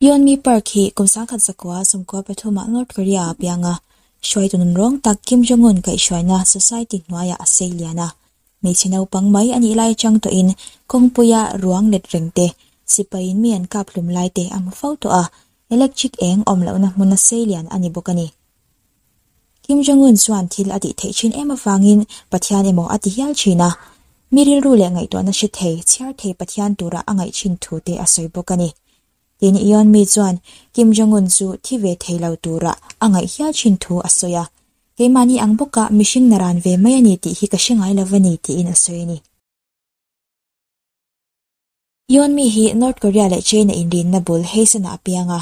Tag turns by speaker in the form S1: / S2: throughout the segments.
S1: Yeonmi Park hi kum 1993 ah North Korea ah a piang a, hruaitu nunrawng tak Kim Jong-un kaihhruaina society hnuaiah a sei lian a. Hmeichhe naupang mai a nih lai atang tawhin kawngpuia ruang let reng te, sipaiin mi an kap hlum lai te a hmu fo tawh a, electric eng awm lohna hmuna sei lian a ni bawk a ni. Kim Jong-un chuan thil a tih theih thin em avangin Pathian emaw a ti hial thin a, mi rilru leh ngaihtuahna hre thei, chhiar thei Pathian tura a ngaih thin thu te a sawi bawk a ni. Tin, Yeonmi chuan Kim Jong-un chu thi ve thei lo tura a ngaih hial thin thu a sawi a, Keimahni ang bawka mihring naran ve mai a ni tih hi ka hre ngai lo va ni tiin a sawi a ni. Yeonmi hi North Korea leh China inrinna bul Heisan-ah a piang a,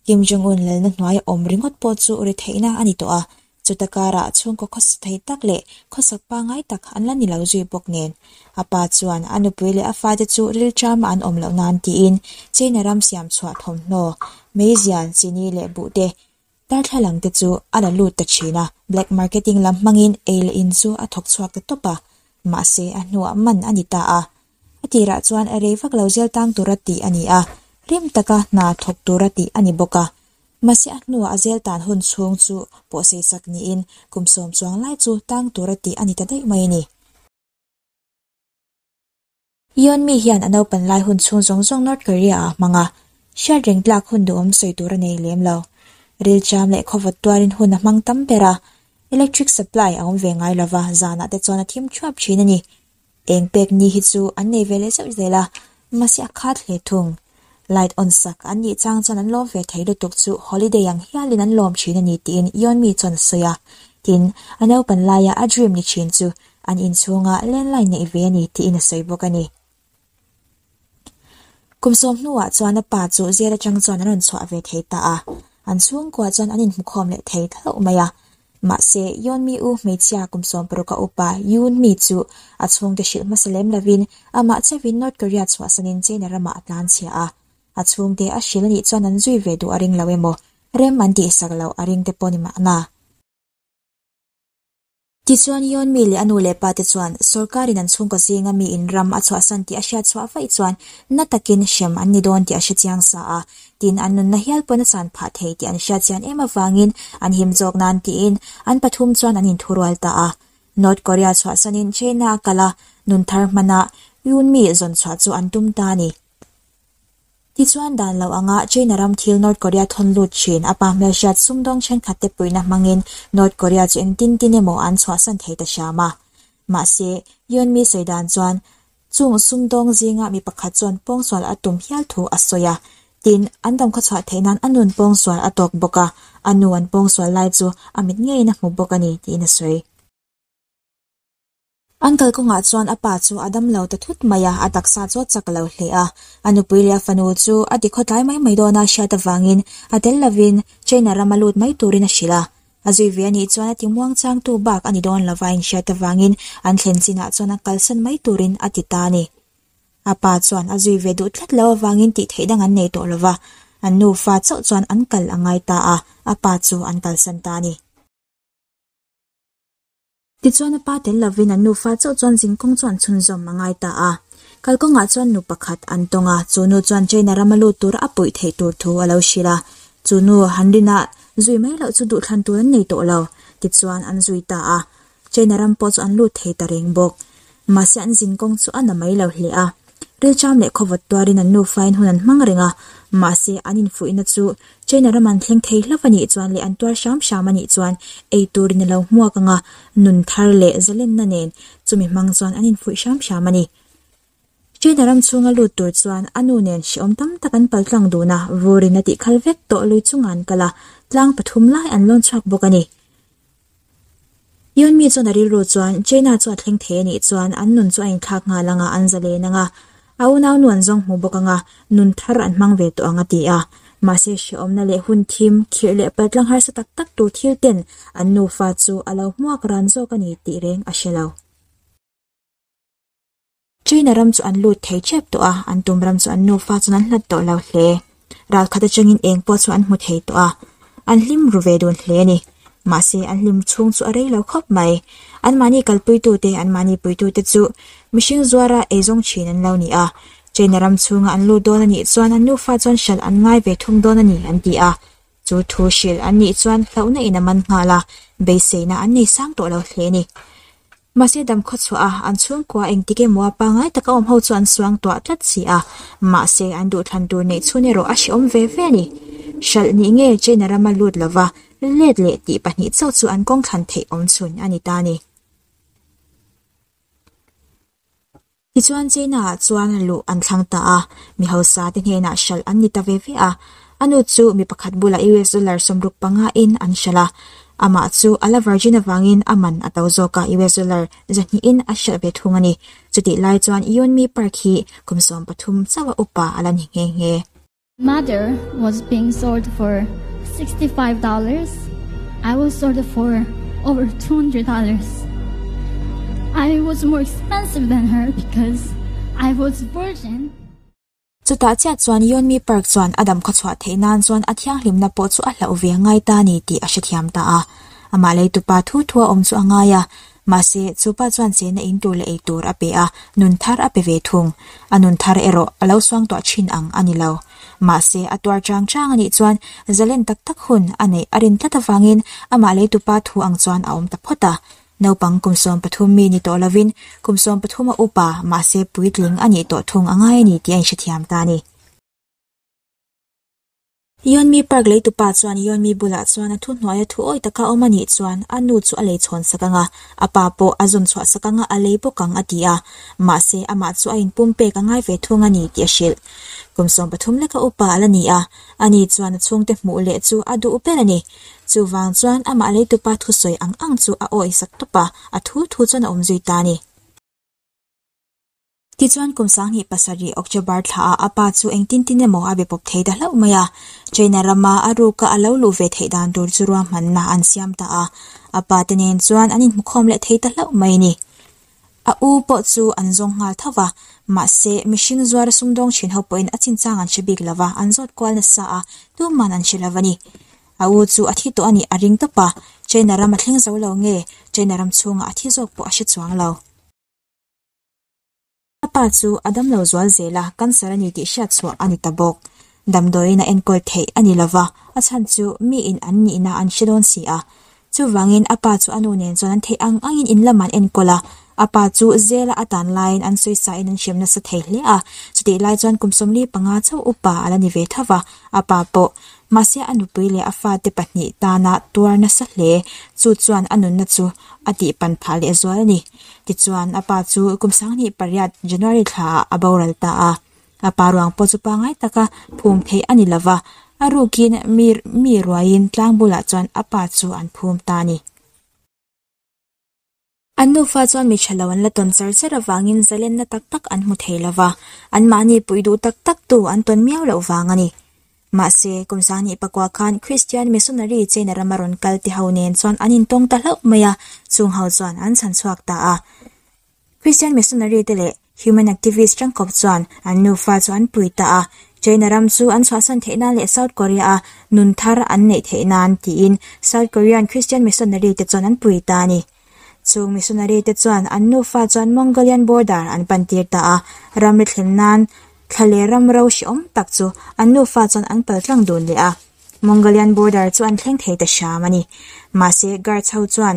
S1: Kim Jong-un lalna hnuaia awm ringawt pawh chu ri theihna a ni tawh a, chuta karah chhungkaw khawsa thei tak leh khawsak pangngai tak an la ni lo zui bawk nen. A pa chuan a nupui leh a fate chu rilṭama an awm loh nan tiin China ram siam chhuah thawmhnaw, meizial, chini leh buhte darthlalang te chu a la lut ta thin a, black marketing lam hmangin ei leh in chu a thawk chhuak ta tawp a, mahse a hnuah man a ni ta a. A tirah chuan a rei vak lo zel tang tura tih a ni a, rim taka hna thawk tura tih a ni bawk a. Mahse a hnuah a zel tan hun chhung chu pawhsei sak niin kum sawm chuang lai chu tang tura tih a ni ta daih mai a ni. Yeonmi hian a naupan lai hun chhung zawng zawng North Korea ah a hmang a, hriat reng tlak hun duhawm sawi tur a nei lem lo. Rilcham leh khawvawt tuarin hun a hmang tam ber a, electric supply a awm ve ngai lova zanah te chuan a thim thuap thin a ni. Eng pek ni hi chu an nei ve leh zeuh zel a, mahse a khat hle thung. Light on sak an nih chang chuan an lawm ve thei lutuk chu holiday ang hialin an lawm thin a ni tiin Yeonmi chuan a sawi a. Tin, a naupan laia a dream ni thin chu an inchhunga landline neih ve a ni tiin a sawi bawk a ni. Kum sawm hnuah chuan a pa chu zel atang chuan an rawn chhuah ve thei ta a, an chhungkua chuan an inhmukhawm leh thei hlauh mai a. Mahse, Yeonmi u hmeichhia kum 60 a upa Yoon Mi chu a chhungte hrilh hmasa lem lovin amah chauhin North Korea chhuahsanin China ramah a tlanchhia a. A chhungte a hrilh anih chuan an zui ve duh a ring lo emaw, rem an tihsak loh a ring te pawh ni mahna. Tichuan, Yeonmi leh a nu leh pa te chuan sorkarin an chhungkaw zinga mi in ram a chhuahsan tih a hriat chhuah vaih chuan na takin hrem an ni dawn tih a hre chiang sa a, tin an nunna hial pawn a chan phah thei tih an hriat chian em avangin an him zawk nan tiin an pathum chuan an inthurual ta a. North Korea chhuahsanin China a kal a, nun thar hmana Yeonmi zawn chhuah chu an tum ta a ni. Tichuan dan lo anga China ram thil North Korea thawn lut thin a pa hmelhriat sumdawng thenkhat te puihna hmangin North Korea chu engtin tin emaw an chhuahsan thei ta hram a. Mahse, Yeonmi sawi dan chuan chung sumdawng zinga mi pakhat chuan pawngsual a tum hial thu a sawi a. Tin, an damkhaw chhuah theih nan a nun pawngsual a tawk bawk a, a nu an pawngsual lai chu a mit ngeiin a hmu bawk a ni tiin a sawi. An kalkawngah chuan a pa chu a dam lo ta thut mai a, a taksa chu a chak lo hle a. A nupui leh a fanu chu a ti khawtlai mai mai dawn a hriat avangin a tel lovin China rama lut mai turin a hrilh a. A zui ve anih chuan a ti muangchangtu bak a ni dawn lova a inhriat avangin an thlen chinah chuan a kalsan mai turin a ti ta a ni. A pa chuan a zui ve duh tlat lo avangin tih theih dang an nei tawh lova, an nufa chauh chuan an kal a ngai ta a, a pa chu an kalsan ta a ni. Tichuan a pa tel lovin an nufa chauh chuan zingkawng chu an chhunzawm a ngai ta a. Kalkawngah chuan nu pakhat an tawng a, chu nu chuan China rama lut tura a puih theih tur thu a lo hrilh a. Chu nu han rinah zui mai loh chu duhthlan tur an nei tawh lo. Tichuan an zui ta a. China ram pawh chu an lut thei ta reng bawk. Mahse an zinkawng chu a na mai lo hle a. Rilcham leh khawvawt tuarin an nufain hun an hmang reng a, mahse an infuihna chu China ram an thleng thei hlauh a nih chuan leh an tuar hram hram a nih chuan ei turin a lo hmuak ang a, nun thar leh zalenna nen chumi hmang chuan an infuih hram hram a ni. China ram chhunga lut tur chuan a nu nen hrehawm tam tak an paltlang dun a, vurin a tihkhal vek tawh lui chungah an kal a, tlang pathum lai an lawn chhuak bawk a ni. Yeonmi chuan a rilru chuan China chu a thleng thei a nih chuan an nun chu a inthlak nghal ang a, an zalen ang a, a unaunu an zawng hmu bawk ang a, nun thar an hmang ve tawh ang a ti a. Mahse hrehawmna leh hun thim, khirh leh paltlang harsa tak tak tur thil ten an nufa chu a lo hmuak ran zawk a ni tih reng a hre lo. China ram chu an lut thei tep tawh a, an tum ram chu an nufa chuan an hlat tawh lo hle. Ralkhat atangin eng pawh chu an hmu thei tawh a, an hlim ru ve dun hle a ni. Mahse, an hlim chhung chu a rei lo khawp mai. Anmahni kalpuitute, anmahni puitute chu mihring zuara eizawng thin an lo ni a. China ram chhunga an lut dawn a nih chuan an nufa chuan hralh an ngai ve thung dawn a ni an ti a. Chu thu hrilh an nih chuan hlauhna in a man nghal a, beiseina an nei sang tawh lo hle a ni. Mahse dam khawchhuah a, an chhungkua engtik emaw a pangngai taka awm ho chu an suang tuah tlat si a, mahse an duhthlan tur neih chhun erawh a hrehawm ve ve a ni. Hralh nih nge China rama lut lova let leh tih pahnih chauh chu an kawng thlan theih awm chhun a ni ta a ni. Tichuan China-ah chuan luh an thlang ta a, mi hausa te hnenah hralh an ni ta ve ve a. A nu chu mi pakhat bulah US dollar 65 in an hralh a, amah chu a la virgin avangin a man a to zawk a, US dollar 200 in a hralh ve thung a ni. Chutih lai chuan Yeonmi Park hi kum 13 chauha upa a la ni nghe nghe.
S2: Mother was being sold for $65. I was sold for over $200. I was more expensive than her because I was virgin.
S1: Chutah chiah chuan Yeonmi Park chuan a dam khawchhuah theih nan chuan a thianghlimna pawh chu a hlauh ve ngai ta a ni tih a hrethiam ta a. Amah leitupa thu thua awm chu a ngai a. Mahse, chu pa chuan chena in tur leh ei tur a pe a, nun thar a pe ve thung. A nun thar erawh a lo suangtuah thin ang a ni lo. Mahse, a tuar chang chang a nih chuan zalen tak tak hun a neih a rin tlat avangin amah leitupa thu ang chuan a awm ta phawt a. Naupang kum 13 mi ni tawh lovin kum 13 a upa, mahse puitling a nih tawh thung a ngai a ni tih a inhrethiam ta a ni. Yeonmi Park leitupa chuan Yeonmi bulah chuan a thuhnuaia thu awi taka awm a nih chuan a nu chu a lei chhawn sak ang a, a pa pawh a zawn chhuah sak ang a, a lei bawk ang a ti a. Mahse, amah chu a inpum pek a ngai ve thung a ni tih a hrilh. Kum 13 leka upa a la ni a, ani chuan a chhungte hmuh leh chu a duh ber a ni. Chuvang chuan amah leitupa thusawi ang ang chu a awi sak tawp a, a thu thu chuan a awm zui ta a ni. Tichuan kum 2007 October thlaah a pa chu engtin tin emaw a be pawp thei ta hlauh mai a. China rama a ruka a lo luh ve theih dan tur chu ruahmanna an siam ta a. A pa te nen chuan an inhmukhawm leh thei ta hlauh mai a ni. A u pawh chu an zawng nghal tho va, mahse mihring zuara sumdawng thin ho pawhin a chinchang an hre bik lo va, an zawt kual nasa a, tuman an hre lo a ni. A u chu a thi tawh a nih a ring tawp a, China ram a thleng zo lo nge China ram chhungah a thi zawk pawh a hre chuang lo. A pa chu a damlo zual zel a, cancer a ni tih hriat chhuah a ni ta bawk. Damdawiin a enkawl theih a ni lova, a chhan chu miin an nihna an hre dawn si a. Chuvangin a pa chu a nu nen chuan an theih ang angin in lamah an enkawl a, a pa chu zela a tan laiin an sawisain an hrem nasa thei hle a, chutih lai chuan kum 45 chauh upa a la ni ve tho va, a pa pawh mahse a nupui leh a fate pahnih tana tuar nasa hle, chu chuan a nunna chu a tihpan phah lehzual a ni. Tichuan, a pa chu kum 2008 January thlaah a boral ta a. A pa ruang pawh chu pangngai taka phum theih a ni lova, a rukin mi mi ruaiin tlang bulah chuan a pa chu an phum ta a ni. An nufa chuan mi tha lo an la tawn char char avangin zalenna tak tak an hmu thei lova, anmahni puih duh tak tak tu an tawn miau loh vang a ni. Mahse, kum 2009 khan Kristian missionary China rama rawn kal te ho nen chuan an intawng ta hlauh mai a, chung ho chuan an chhan chhuak ta a. Kristian missionary te leh human activist tangkawp chuan an nufa chu an pui ta a, China ram chu an chhuahsan theih nan leh South Korea a nun thar an neih theih nan tiin South Korean Christian missionary te chuan an pui ta a ni. Chung missionary te chuan an nufa chuan Mongolian border an pan tir ta a, ramri thlen nan Thla leh ram ro hrehawm tak chu an nufa chuan an pal tlang dun leh a, Mongolian border chu an thleng thei ta hram a ni. Mahse, guards ho chuan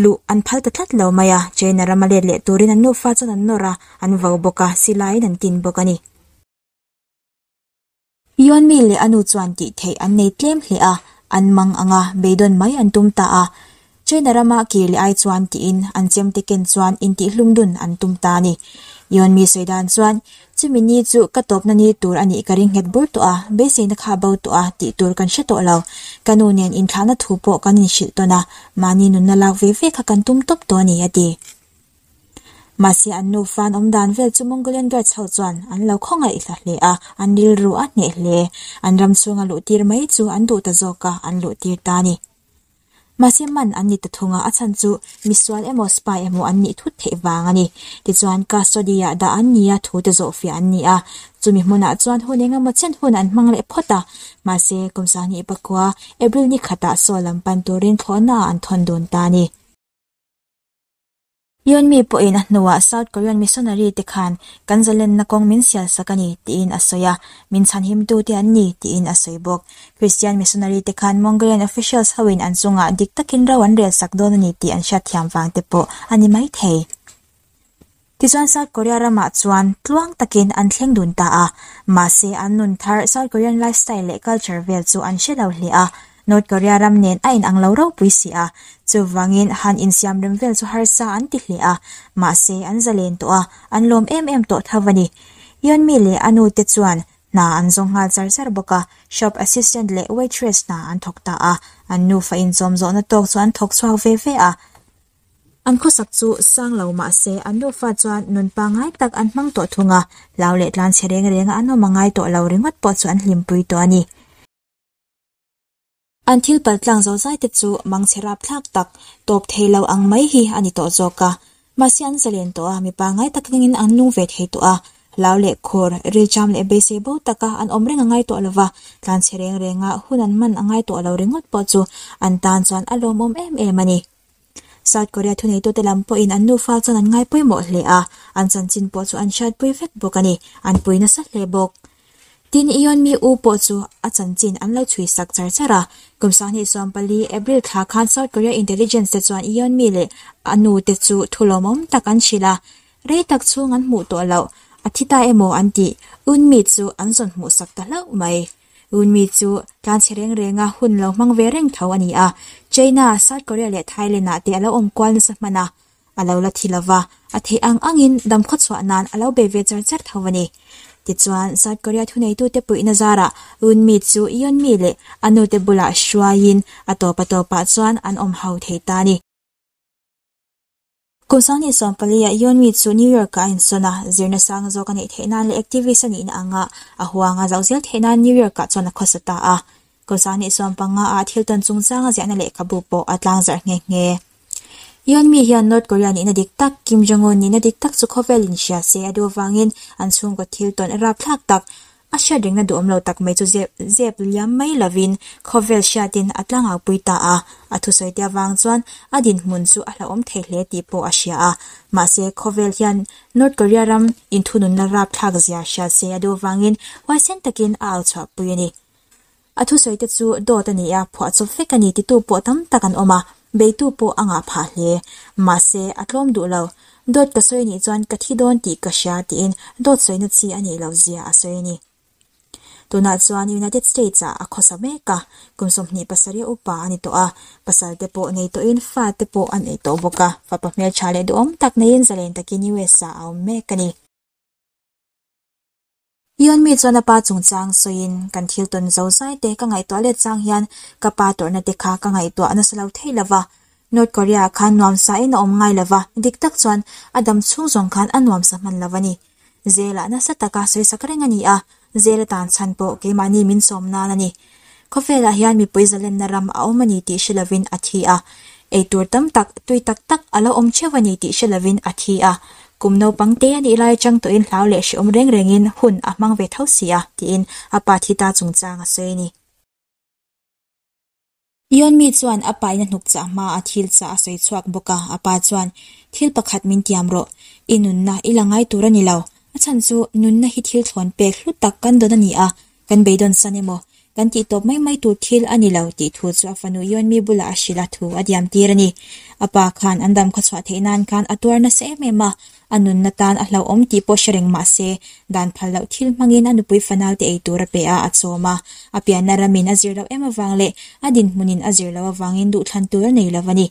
S1: luh an phal ta tlat lo mai a, China rama let leh turin an nufa chuan an nawr a, an vo bawk a, silaiin an tin bawk a ni. Yeonmi leh a nu chuan tih theih an nei tlem hle a, an mang ang a, beidawn mai an tum ta a. China rama kir leh ai chuan tiin an chemte ken chuan intihhlum dun an tum ta a ni. Yeonmi sawi dan chuan, Chumi ni chu ka tawpna ni tur a nih ka ring nghet bur tawh a, beiseina kha bo tawh a, tih tur kan hre tawh lo. Ka nu nen inthlahna thu pawh kan inhrilh tawn a, mahni nunna lak ve ve kha kan tum tawp tawh a ni, a ti. Mahse an nufa an awm dan vel chu Mongolian guards ho chuan an lo khawngaih hla hle a, an rilru a hneh hle. An ram chhunga luh tir mai chu an duh ta zawk a, an luh tir ta a ni. Mahse man an ni ta thung a, a chhan chu misual emaw spy emaw an nih thut theih vang a ni. Tichuan custody ah dah an ni a, thu te zawhfiah an ni a. Chumi hmunah chuan hun engemaw chen hun an hmang leh phawt a. Mahse kum 2009 April ni khatah Seoul lam pan turin thlawhna ah an thawn dun ta a ni. Yeonmi pawhin a hnuah South Korean missionary te khan kan zalenna kawng min sial sak a ni tiin a sawi a, min chhanhimtute an ni tiin a sawi bawk. Christian missionary te khan Mongolian officials hoin an chungah dik takin ro an rel sak dawn a ni tih an hriatthiam vang te pawh a ni maithei. Tichuan South Korea ramah chuan tluang takin an thleng dun ta a, mahse an nun thar South Korean lifestyle leh culture vel chu an hre lo hle a, North Korea ram nen a inang lo ropui si a, chuvangin han insiam rem vel chu harsa an ti hle a, mahse an zalen tawh a, an lawm em em tawh tho a ni. Yeonmi leh a nu te chuan hna an zawng nghal char char bawk a, shop assistant leh waitress hna an thawk ta a, an nufa inchawm zawhna tawk chu an thawk chhuak ve ve a. An khawsak chu sang lo mah se an nufa chuan nun pangngai tak an hmang tawh thung a, hlau leh tlanchhe reng renga an awm a ngai tawh lo ringawt pawh chu an hlimpui tawh a ni. An thil pal tlang zo zai te chu mangchhe rapthlak tak, tawp thei lo ang mai hi a ni tawh zawk a. Mahse an zalen tawh a, mi pangngai tak angin an nung ve thei tawh a. Hlau leh khur, rilcham leh beisei bo taka an awm reng a ngai tawh lova, tlanchhe reng renga hun an hman a ngai tawh lo ringawt pawh chu an tan chuan a lawmawm em em a ni. South Korea thuneitute lam pawhin an nufa chuan an ngai pawimawh hle a, an chanchin pawh chu an hriatpui vek bawk a ni, an pui nasa hle bawk. Tin, Yeonmi U pawh chu a chanchin an lo chhui sak char char a. Kum 2014 April thla khan South Korea intelligence te chuan Yeonmi leh a nu te chu thu lawmawm tak an hrilh a, rei tak chhung an hmuh tawh loh, a thi ta emaw an tih, Eunmi chu an zawn hmuh sak ta hlauh mai. Eunmi chu tlanchhe reng renga hun lo hmang ve reng tho a ni a, China, South Korea leh Thailand ah te a lo awm kual nasa hman a. A lo la thi lova, a theih ang angin damkhaw chhuah nan a lo bei ve char char tho a ni. Tichuan, South Korea thuneitute puihna zarah Eunmi chu Yeonmi leh a nute bulah hruaiin a tawp a tawpah chuan an awm ho thei ta a ni. Kum 2014 ah Yeonmi chu New York-ah a insawn a, zirna sang zawk a neih theih nan leh activist a nihna anga a huang a zauh zel theih nan New York-ah chuan a khawsa ta a. Kum 2015 ah thil tawn chungchang a ziahna lehkhabu pawh a tlangzarh nghe nghe. Yeonmi hian North Korea nihna dik tak, Kim Jong-un nihna dik tak chu khawvel in hria se a duh avangin an chhungkaw thil tawn rapthlak tak, a hriat rengna duhawm lo tak mai chu zep zep liam mai lovin khawvel hriatin a tlangaupui ta a. A thusawi te avang chuan a dinhmun chu a hlauhawm thei hle tih pawh a hria a. Mahse, khawvel hian North Korea ram inthununna rapthlak zia hria se a duh avangin huaisen takin a au chhuahpui a ni. A thusawi te chu dawt a ni a, phuahchawp vek a ni titu pawh tam tak an awm a, beitu pawh a ngah phah hle. Mahse, a tlawm duh lo. Dawt ka sawi nih chuan ka thi dawn tih ka hria tiin dawt sawina chi a nih loh zia a sawi a ni. Tunah chuan United States ah a khawsa mek a, kum 27 upa a ni tawh a, pasal te pawh nei tawhin fa te pawh a nei tawh bawk a, fapa hmeltha leh duhawm tak neiin zalen takin US ah a awm mek a ni. Yeonmi chuan a pa chungchang sawiin, Kan thil tawn zo zai te ka ngaihtuah let chang hian ka pa tawrhna te kha ka ngaihtuah nasa lo thei lo va. North Korea ah khan nuamsa in a awm ngai lo va, dik tak chuan a dam chhung zawng khan a nuamsa hman lo a ni. Zela nasa taka sawisak reng a ni a, Zela tan chhan pawh keimahni min sawm nan a ni. Khawvelah hian mipui zalenna ram a awm a ni tih hre lovin a thi a. Eitur tam tak, tui tak tak a lo awm theuh a ni tih hre lovin a thi a. Kum naupang te a nih lai atang tawhin hlau leh hrehawm reng rengin hun a hmang ve tho si a, tiin a pa thi ta chungchang a sawi a ni. Yeonmi chuan a paina hnuk chah hma a thil chah a sawi chhuak bawk a, a pa chuan, Thil pakhat min tiam rawh, i nunna i la ngai tur a ni lo. A chhan chu nunna hi thil thlawn pek hlu tak kan dawn a ni a, kan beidawn san emaw, kan tih tawp mai mai tur thil a ni lo tih thu chu a fanu Yeonmi bulah a hrilh a thu a diam tir a ni. A pa khan an dam khawchhuah theih nan khan a tuar nasa em em a, A nunna tan a hlauhawm tih pawh hre reng mah se, dan phal loh thil hmangin a nupui fanaute ei tur a pe a, a chawm a. A pianna ramin a zir loh em avang leh a dinhmunin a zir loh avangin duhthlan tur a nei lo a ni.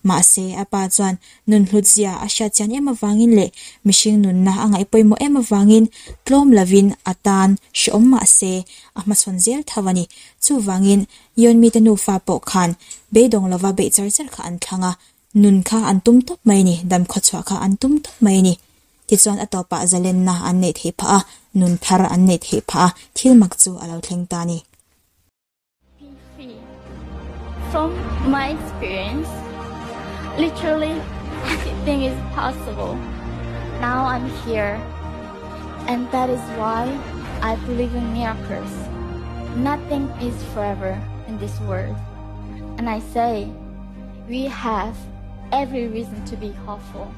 S1: Mahse, a pa chuan nun hlutzia a hriatchian em avangin leh mihring nunna a ngaih pawimawh em avangin tlawm lovin a tan hrehawm mah se, a hmachhawn zel tho a ni. Chuvangin, Yeonmi te nufa pawh khan beidawng lova beih char char kha an thlang a, Nun kha an tum tawp mai ni, dam khawchhuah kha an tum tawp mai ni. Tichuan a tawpah zalenna an neih theih phah a, nun thar an neih theih phah a, thil mak chu a lo thleng ta ni.
S2: Be free. From my experience, literally anything is possible. Now I'm here and that is why I believe in miracles. Nothing is forever in this world. And I say, We have every reason to be hopeful.